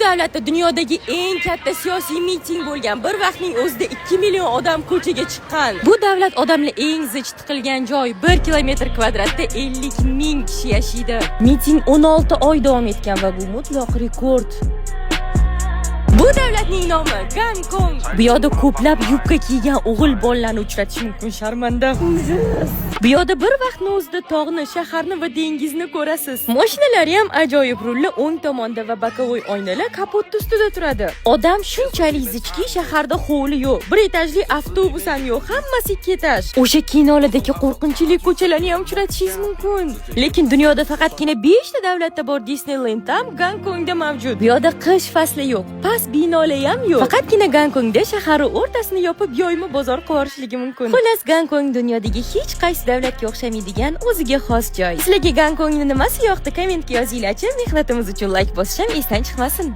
Bu davlatda dunyodagi eng katta siyosiy miting bo'lgan. Bir vaqtning o'zida 2 million odam ko'chaga chiqqan. Bu davlat odamlar eng zich tiqilgan joy. 1 kilometr kvadratda 50 ming kishi yashaydi. Miting 16 oy davom etgan va bu mutlaq rekord. Bu davlatning nomi Gonkong. Bu yoqda ko'plab yubka kiygan o'g'il bolalarni uchratish mumkin, sharmanda. Ужас. Bu yoqda bir vaqtni o'zida tog'ni, shaharni va dengizni ko'rasiz. Mashinalari ham ajoyib, rulli o'ng tomonda va боковой oynalar kapot ustida turadi. Odam shunchalik zichki, shaharda hovli yo'q, bir etajli avtobus ham yo'q, hammasi ikki etaj. O'sha kinolardagi qo'rqinchli ko'chalarni ham uchratishingiz mumkin. Lekin dunyoda faqatgina 5 ta davlatda bor Disneyland ham Gonkongda mavjud. Bu yoqda qish fasli yo'q, past binolar ham yo'q. Faqatgina Gonkongda shahar o'rtasini yopib yoyma bozor qilib yuborishligi mumkin. Xullas, Gonkong dunyodagi hech qaysi davlatga o'xshamaydigan o'ziga xos joy. Sizlarga Gonkongni nimasi yoqdi? Kommentga yozinglarchi. Mehnatimiz uchun like bosish ham esdan chiqmasin.